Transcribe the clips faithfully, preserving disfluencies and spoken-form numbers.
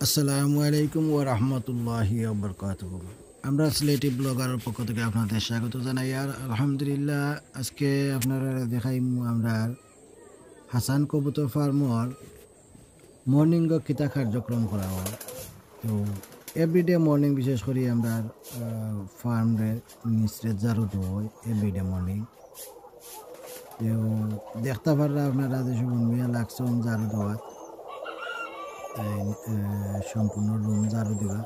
আসসালামু আলাইকুম ওয়া রাহমাতুল্লাহি ওয়া বারাকাতুহু। আমরা সিলেটি ব্লগারর পক্ষ থেকে আপনাদের স্বাগত জানাই। আর আলহামদুলিল্লাহ, আজকে আপনারারে দেখাইমু আমরার হাসান কবুতর ফার্মর মর্নিংও কিতা কার্যক্রম করা অয়। তো এভরিডে মর্নিং বিশেষ করি আমরার, আহ, ফার্মরে নিসরে ঝাড়ু দেওয়া অয় এভরিডে মর্নিং। তো দেখতা পাররা আপনারা যে সুমন মিয়া লাগছইন ঝাড়ু দেওয়াত। এই, আহ, সম্পূর্ণ রুম ঝাড়ু দিবা।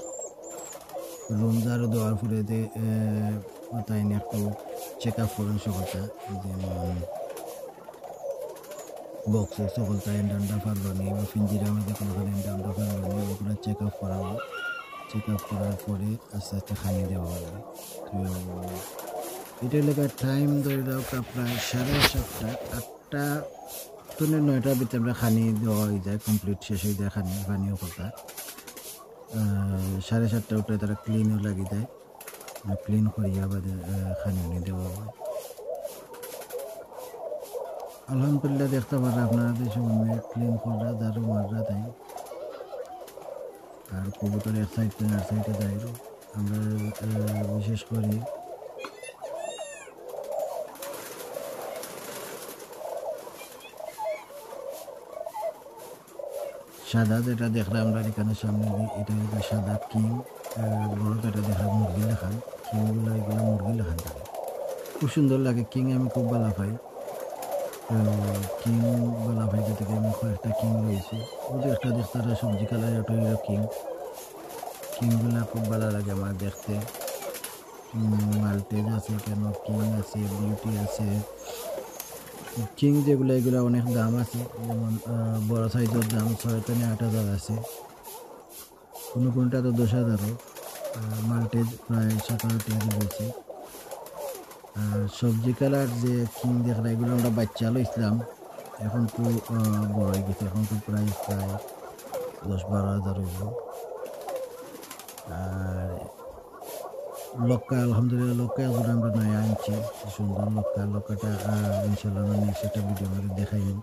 রুম ঝাড়ু দেওয়ার পরে যে, আহ, তাইন একটু চেক আপ করইন সকলতা, যেমন বক্স সকলতা এন্ডা উন্ডা ফারলো নি বা পিঞ্জিরার মধ্যে কোনোখানো এন্ডা উন্ডা ফারলো নি, ওগুলা চেক আপ করা অয়। চেক আপ করার পরে আস্তে আস্তে খানি দেওয়া অয়। তো ইটা অইলো গিয়া টাইম ধরি রাখউক্কা প্রায় সাড়ে সাতটা, আটটা তনে নয়টার ভিতরে আমরা খানি দেওয়া অই যায়, কমপ্লিট শেষ অই যায় খানি, পানি অকলতা। আহ, সাড়ে সাতটা উঠে তারা ক্লিনও লাগি যায়, ক্লিন করিয়া বাদে, আহ, খানি উনি দেওয়া অয়। আলহামদুলিল্লাহ, দেখতা পাররা আপনারা যে সুমন মিয়া ক্লিন কররা, ঝাড়ু মাররা তাইন। আর কবুতর এক সাইড তনে আর সাইডে যাইরো। আমরা, আহ, বিশেষ করি সাদা যেটা দেখরা আমরা এখানে সামনে দি, এটা অইলো সাদা কিং। আহ, বড় যেটা দেখরা মুরগি লাখান, কিংগুলা এগুলা মুরগি লাখান থাকে, খুব সুন্দর লাগে। কিং আমি খুব ভালা পাই। তো কিং ভালা পাই, যেটাকে আমি কয়েকটা কিং লইছি। ওই যে একটা দেখতারা সবজি কালার, ওটা অইলো কিং। কিংগুলা খুব ভালা লাগে আমার দেখতে। উম, মাল্টেজ আছে, কেন কিং আছে, বিউটি আছে। কিং যেগুলা, এগুলা অনেক দাম আছে, যেমন, আহ, বড় সাইজর দাম ছয় তনে আট হাজার আছে। কোনো কোনোটা তো দশ হাজারও। আহ, মাল্টেজ প্রায় সতেরো আঠারো হাজার অইছে। আর সবজি কালার যে কিং দেখরা, এগুলা আমরা বাচ্চা লইছিলাম, এখন তো, আহ, বড় অই গেছে, এখন তো প্রায়, প্রায় দশ বারো হাজার অইবো। আর লক্কা, আলহামদুলিল্লাহ, লক্কা এখন আমরা নয়া আনছি, সুন্দর লক্কা। লক্কাটা, আহ, ইনশাল্লাহ আমরা নেক্সট একটা ভিডিও মধ্যে দেখাইমু।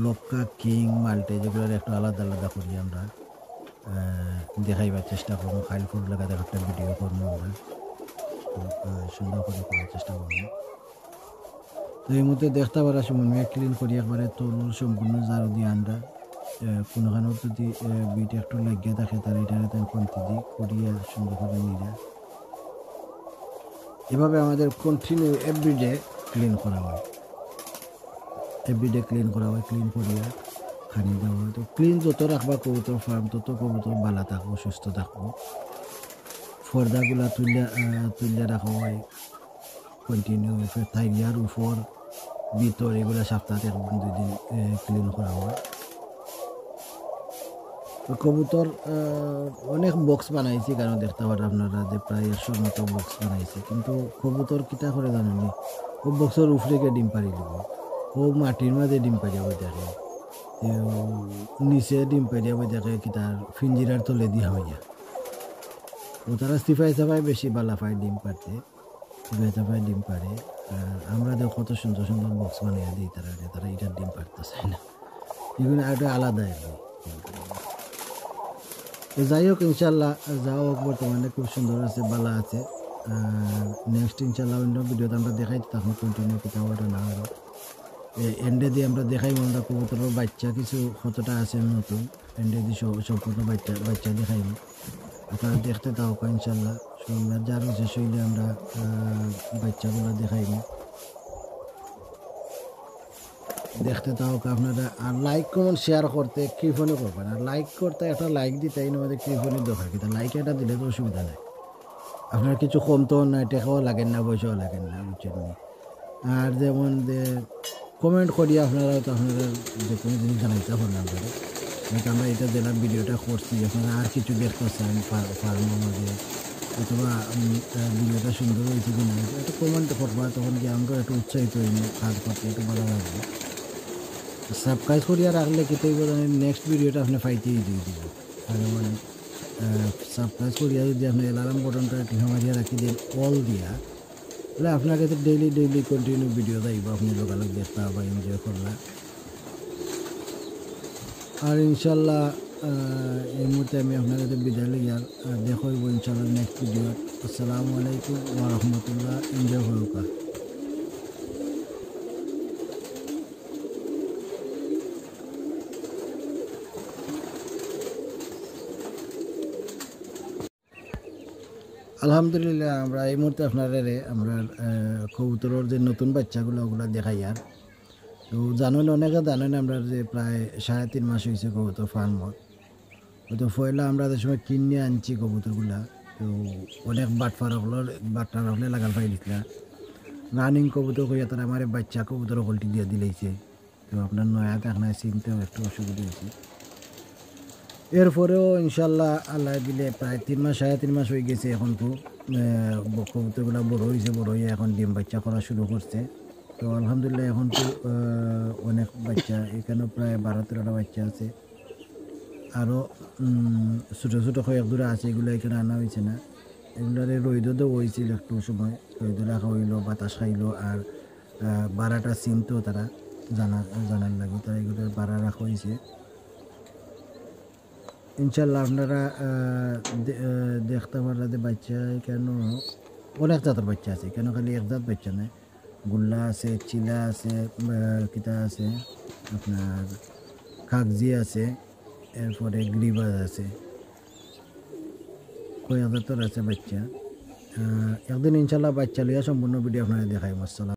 লক্কা, কিং, মাল্টেজ এগুলার একটু আলাদা আলাদা করি আমরা, আহ, দেখাইবার চেষ্টা করমু। কাইল পরশু লাগাতার একটা ভিডিও করমু আমরা, তো, আহ, সুন্দর করি করার চেষ্টা করমু। তো এই মুহূর্তে দেখতা পাররা সুমন মিয়া ক্লিন করি একবারে তলর সম্পূর্ণ ঝাড়ু দিয়া আনরা। আহ, কোনোখানো যদি, আহ, বিট একটু লাগিয়া থাকে, তারা ইটারে তাইন খন্তি দি করিয়া সুন্দর করি নিরা। এভাবে আমাদের কন্টিনিউ এভরিডে ক্লিন করা অয়, এভরিডে ক্লিন করা অয়, ক্লিন করিয়া খানি দেওয়া অয়। তো ক্লিন যত রাখবা কবুতর ফার্ম, তত কবুতর ভালা থাকবো, সুস্থ থাকবো। পর্দাগুলা তুলিয়া, আহ, তুলিয়া রাখা অয় কন্টিনিউ, ফের থাইলিয়ার উপর, ভিতর এগুলা সপ্তাহে একদিন দুই দিন, আহ, ক্লিন করা অয়। তো কবুতর, আহ, অনেক বক্স বানাইছি, কারণ দেখতা পাররা আপনারা যে প্রায় একশোর মতো বক্স বানাইছি, কিন্তু কবুতর কিতা করে জানইন নি, ও বক্সর উপরে গিয়া ডিম পাড়ি দিবো, ও মাটির মাঝে ডিম পাড়িয়া বই থাকে, তে ও নিচে ডিম পাড়িয়া বই থাকে, কিতার পিঞ্জিরার তলে দিয়া হইয়া। ও তারা সিপাই সাপাই বেশি ভালা পায় ডিম পাড়তে। বেচা পায় ডিম পাড়ে। আর আমরা তো কত সুন্দর সুন্দর বক্স বানাইয়া দিই তারা, তারা ইটার ডিম পাড়তে চায় না। এগুলো একটা আলাদা আর কি। তো যাই হোক, ইনশাল্লাহ, যা হোক, বর্তমানে খুব সুন্দর আছে, ভালা আছে। আর নেক্সট ইনশাল্লাহ অন্য ভিডিওতে আমরা দেখাই, তখন কন্টিনিউ কিতা অয় না অয়। এ, এন্ডে দি আমরা দেখাইমু আমরা কবুতরর বাচ্চা কিছু কতটা আছে নতুন, এন্ডে দি সব, সম্পূর্ণ বাচ্চা, বাচ্চা দেখাইমু। আপনারা দেখতে থাকউক্কা ইনশাল্লাহ। সন্ধ্যা ঝাড়ু শেষ অইলে আমরা, আহ, বাচ্চাগুলা দেখাইমু। দেখতে থাকউক্কা আপনারা। আর লাইক, কমেন্ট, শেয়ার করতে কৃপণে করবা না। আর লাইক করতে একটা লাইক দিতে, এর মধ্যে কৃপণে দরকার কিতা, লাইক একটা দিলে তো অসুবিধা নাই। আপনার কিছু কমতো না, টেকাও লাগের না, পয়সাও লাগের না, বুঝছইন নি? আর যেমন যে কমেন্ট করি আপনারা, তো আপনারা যে কোনো জিনিস জানাইতা পারইন আমরারে। হয়তো আমরা ইটা যেলা ভিডিওটা করছি, আপনারা আর কিছু দেখতা চাইন ফার-, ফার্মর মাঝে, অথবা, উম, আহ, ভিডিওটা সুন্দর অইছে কি না, একটা কমেন্ট করবা, তখন কি আমরা একটু উৎসাহিত অইমু, কাজ করতে একটু ভালা লাগবো। সাবস্ক্রাইব করিয়া রাখলে কিতা অইবো জানইন, নেক্সট ভিডিওটা আপনি পাইতে ইজি অই যিবো। আর যেমন, আহ, সাবস্ক্রাইব করিয়া যদি আপনি অ্যালার্ম বাটনটা টিপা মারিয়া রাখি দেইন অল দিয়া, তাইলে আপনার কাছে ডেইলি ডেইলি কন্টিনিউ ভিডিও যাইবো, আপনি লগালগ দেখতা বা এনজয় করলা। আর ইনশাল্লাহ, আহ, এই মুহূর্তে আমি আপনারারে বিদায় লইয়ার, আহ, দেখা অইবো ইনশাআল্লাহ নেক্সট ভিডিওত। আসসালামু আলাইকুম ওয়া রাহমাতুল্লাহ। এনজয় করুক্কা। আলহামদুলিল্লাহ, আমরা এই মুহূর্তে আপনারারে আমরার, আহ, কবুতরর যে নতুন বাচ্চাগুলা, ওগুলা দেখাইয়ার। তো জানইন, অনেকে জানইন, আমরার যে প্রায় সাড়ে তিন মাস অইছে কবুতর ফার্মর। তো পয়লা আমরা যে সময় কিনিয়া আনছি কবুতরগুলা, তো অনেক বাটপার অকলর, বাটপার অকলে লাগাল পাই দিছিলা। রানিং কবুতর কইয়া তারা আমারে বাচ্চা কবুতর অকলটি দিয়া দিলাইছে। তো আপনার নয়া থাকনায় চিনতেও একটু অসুবিধা অইছে। এরপরেও ইনশাআল্লাহ আল্লাহ দিলে প্রায় তিন মাস, সাড়ে তিন মাস অই গেছে এখন তো, আহ, ব-, কবুতরগুলা বড় অইছে, বড় অইয়া এখন ডিম বাচ্চা করা শুরু করছে। তো আলহামদুলিল্লাহ এখন তো, আহ, অনেক বাচ্চা, এখানেও প্রায় বারো তেরোটা বাচ্চা আছে। আরও, উম, ছোটো ছোটো কয়েক জোড়া আছে, এগুলা এখানে আনা অইছে না। এগুলারে রইদো দেওয়া অইছিল একটু সময়, রইদো রাখা অইলো, বাতাস খাইলো, আর, আহ, বারাটা চিনতো তারা, জানা, জানার লাগি, তারা এগুলার বারা রাখা অইছে। ইনশাআল্লাহ আপনারা, আহ, দে-, আহ, দেখতা পাররা যে বাচ্চা কেন অনেক জাতর বাচ্চা আছে, কেন খালি এক জাত বাচ্চা নায়। গুল্লা আছে, চিলা আছে, আহ, কিতা আছে, আপনার কাগজি আছে, এরপরে গ্রিবাজ আছে, কয়েক জাতর আছে বাচ্চা। আহ, একদিন ইনশাআল্লাহ বাচ্চা লইয়া সম্পূর্ণ ভিডিও আপনারে দেখাইমু। আসসালাম।